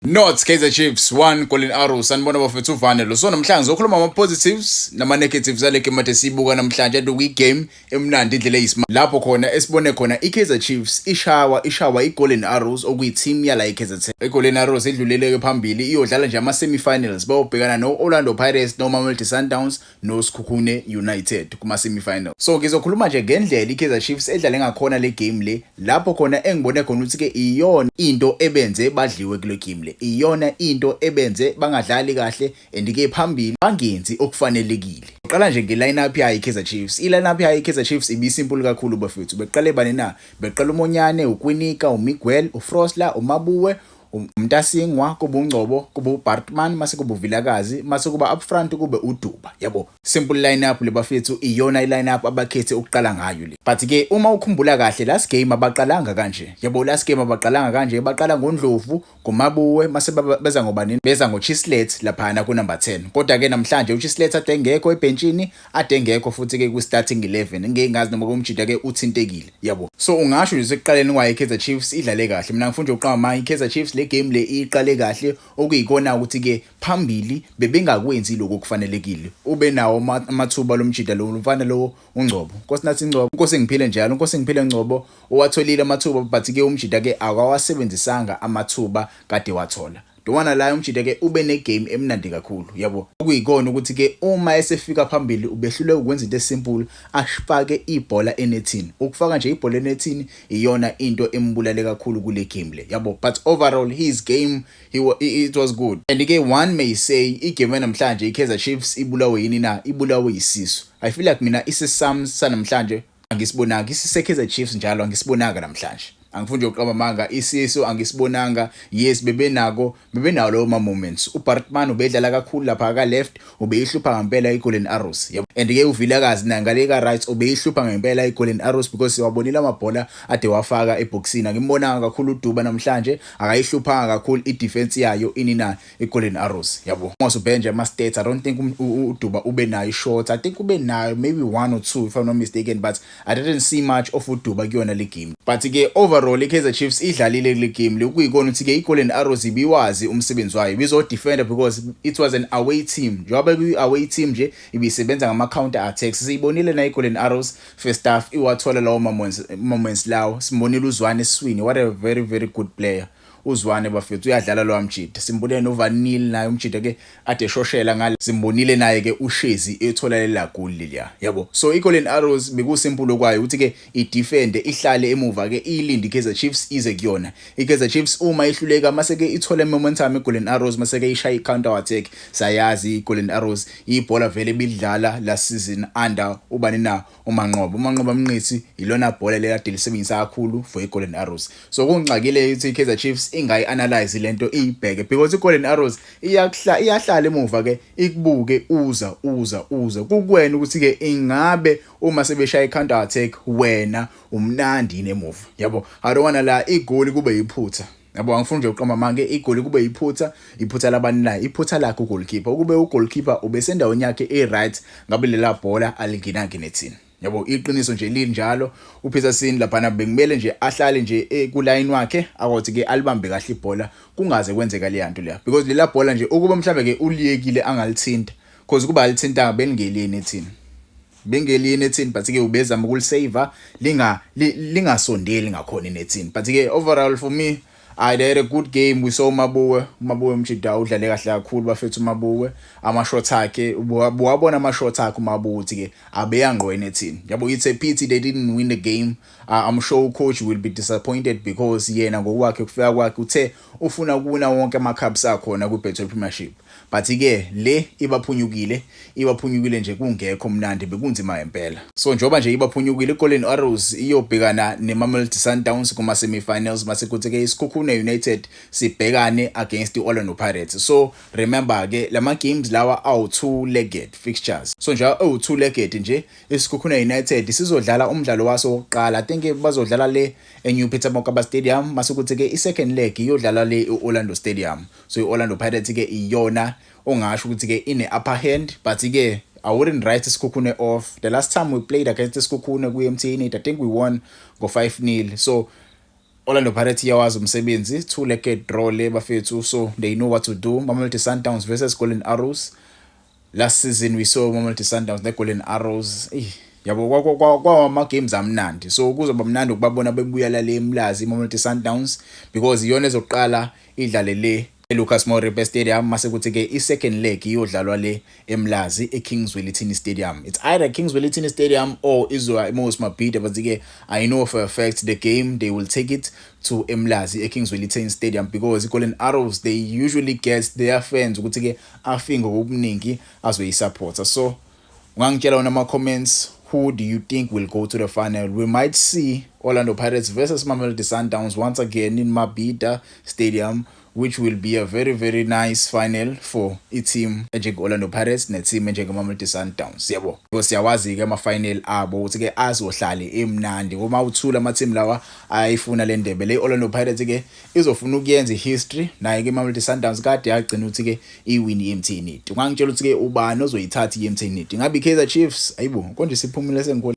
Nought Kaizer Chiefs 1 Golden Arrows. Sanibona bafethu, uvane lo. So namhlanje ngizokhuluma ama positives nama negatives ale game ade siyibuka namhlanje, and kuyi game emnandi indlela eyisima lapho khona esibone khona iKaizer Chiefs ishawa iGolden Arrows, okuyi team yala iKaizer. IGolden Arrows idlulele phambili, iyodlala nje ama semi-finals, bayobhekana no Orlando Pirates, no Mamelodi Sundowns, no Sekhukhune United kuma semi-final. So ngizokhuluma nje ngendlela iKaizer Chiefs edlale ngakhona le game le, lapho khona engibone khona ukuthi ke iyona into ebenze badliwe kule game le, iyona into ebenze bangadlali kahle and ke phambili bangenzi okufanelekile. Qala nje nge-line-up yayo iKaizer Chiefs. I-line-up yayo iKaizer Chiefs ibisimple kakhulu bafethu. Beqale bani na? Beqala uMonyane, uKwinika, uMiguel, uFrosler, uMabuwe, uMntasingwa, kube uNgcobo, kube uBartman, mase kube uVilakazi, mase kuba up front kube uDuba, yabo. Simple lineup le bafethu, iyona i-lineup abakhethe ukuqala ngayo le. But ke uma ukhumbula kahle, last game abaqalanga kanje, yabo. Last game abaqalanga kanje, baqala ngoNdlovu, ngoMabuwe, mase beza ngobani, beza ngoChislet laphana ku number 10. Kodwa ke namhlanje uChislet ade engekho ebhenchini, ade engekho futhi ke ku starting 11. Ngeke ngazi noma kumjida ke uthintekile, yabo. So ungasho nje sekuqaleni kwayo iKaizer Chiefs idlale kahle. Mina ngifuna nje ukuqamba manje, iKaizer Chiefs le game le iqale kahle, okuyikona ukuthi ke phambili bebengakwenzi lokho okufanelekile. Ube nawo amathuba lomjida lo mfana lo uNgcobo, Nkosinathi Ngcobo, Nkosi ngiphile njalo, Nkosi ngiphile Ngcobo, uwatholile amathuba, but ke umjida ke akawasebenzisanga amathuba kade wathola. Don't wanna lie, umjida ke ube negame emnandi kakhulu, yabo. Okuyikona ukuthi ke uma esefika phambili ubehluleka ukwenza into esimple, afake ibhola enethini. Ukufaka nje ibhola enethini iyona into embulale kakhulu kule game le, yabo. But overall his game, it was good. And ke one may say igame namhlanje iKaizer Chiefs ibulawe yini na? Ibulawe isisu. I feel like mina isisam sanamhlanje angisibonanga isise Kaizer Chiefs njalo, angisibonanga namhlanje. Angifuni nje ukuqamba amanga, isisu angisibonanga. Yes, bebenako, bebenawo lawo ma moments. UBartman ubedlala kakhulu lapha ka left, ubeyihlupha ngempela iGolden Arrows, yabo. And ke uVilakazi naye ngale ka right ubeyihlupha ngempela iGolden Arrows, because siwabonile amabhola ade wafaka eboxini. Angimbonanga kakhulu uDuba namhlanje, akayihluphanga kakhulu i-defense yayo ini na iGolden Arrows, yabo. Mase ama stats, I don't think uDuba ube nayo shot. I think ube nayo maybe one or two, if I'm not mistaken, but I didn't see much of uDuba kuyona le game. But ke overall iKaizer Chiefs idlalile kule game le, kuyikona ukuthi ke iGolden Arrows ibiwazi umsebenzi wayo, ibizo-defender because it was an away team. Njengoba kuyi away team nje, ibisebenza ngama counter attacks. Siyibonile na iGolden Arrows first half iwathola lawo moments lawo. Simbonile uZwane eswini, what a very very good player uZwane bafethu, uyadlala lo mjida. Simbonile noVanil naye umjida ke ade shoshela ngale, simbonile naye ke uShezi ethola lela goal leliya, yabo. So iGolden Arrows bekusimple kwayo ukuthi ke idefend, ihlale emuva ke, ilinde iKaizer Chiefs ize kuyona. IKaizer Chiefs uma ihluleka, mase ke ithole momentum iGolden Arrows, mase ke ishaya i-counter attack. Sayazi iGolden Arrows ibhola vele bidlala last season under ubani na? UManqoba, uManqoba Mnqithi, ilona bhola lekade lisebenzisa kakhulu for iGolden Arrows. So kungixakile ukuthi iKaizer Chiefs ingayi-analyze lento, iyibheke, because iGolden Arrows iyakuhla, iyahlala emuva ke, ikubuke uza uza uza kukuwena ukuthi ke ingabe uma sebeshaya i-counter attack wena umnandi nemuva, yabo. I don't wanna lie, igoli kube yiphutha, yabo. Angifuni nje ukuqamba manje, igoli kube yiphutha, iphutha labani la? Iphutha lakhe ugoalkeeper. Ukube ugoalkeeper ubesendaweni yakhe e-right, ngabe lela bhola alingenanga nethini, yabo. Iqiniso nje linjalo, uPeterson laphana bekumele nje ahlale nje kuline wakhe, akwathi ke alibambe kahle ibhola, kungaze kwenzeka le yanto leya, because lela bhola nje ukuba mhlambe ke uliyekile angalithinta, because kuba alithintanga belingelini ethini, bengelini ethini. But ke ubezama ukulisave lingasondeli ngakhona enethini. But ke overall for me, I they had a good game. We saw Mabuwe, Mabuwe Mjida udlale kahle kakhulu bafethu. Mabuwe ama shots akhe, buwabona ama shots akhe uMabuwe ukuthi ke abeya ngqo enethini, yabo. It's a pity they didn't win the game. I'm sure coach will be disappointed because yena ngokwakhe kufika kwakhe uthe ufuna ukuwina wonke ama cups akhona ku Betway Premiership, but ke le ibaphunyukile, ibaphunyukile nje kungekho mnandi, bekunzima impela. So njengoba nje ibaphunyukile, iGolden Arrows iyobhekana neMamelodi Sundowns kuma semi-finals, mase kuthi ke iSekhukhune United sibhekane against iOrlando Pirates. So remember ke lama games lawa awu two legged fixtures. So nje awu two legged nje, iSekhukhune United sizodlala umdlalo waso wokuqala, I think bazodlala le eNew Peter Mokaba Stadium, mase kuthi ke i-second leg iyodlala le eOrlando Stadium. So iOrlando Pirates ke iyona ongasho ukuthi ke ine upper hand, but ke I wouldn't write Sekhukhune off. The last time we played against Sekhukhune ku-MTN 8, I think we won ngo 5-0. So Orlando Pirates iyawazi umsebenzi, two-legged draw le bafethu, so they know what to do. Mamelodi Sundowns versus Golden Arrows. Last season we saw Mamelodi Sundowns ne-Golden Arrows, yabo, kwawama-games amnandi, so kuzoba mnandi ukubabona bebuyela le eMlazi Mamelodi Sundowns, because iyona ezoqala idlale le eLucas Moripe Stadium, mase kuthi ke i-second leg iyodlalwa le eMlazi eKing Zwelithini Stadium. It's either King Zwelithini Stadium or izoya eMoses Mabhida, but ke I know for a fact the game, they will take it to eMlazi eKing Zwelithini Stadium, because iGolden Arrows, they usually get their fans ukuthi ke afike ngokubuningi azoyisupporta. So ungangitshela wona ama-comments, who do you think will go to the final? We might see Orlando Pirates versus Mamelodi Sundowns once again in Mabhida Stadium, which will be a very, very nice final for i-team enjenge-Orlando Pirates ne-team enjenge-Mamelodi Sundowns, yabo, because siyawazi-ke ama-final abo ukuthi-ke azohlale emnandi uma uthula ama-team lawa ayifuna le ndebe le. Orlando Pirates-ke izofuna ukuyenza i-history, naye-ke i-Mamelodi Sundowns kade yagcina ukuthi-ke iwini i-MTN 8. Ungangitshela ukuthi-ke ubani ozoyithatha i-MTN 8? Ngabe i-Kaizer Chiefs? Ayibo, konje siphumile sengikhona.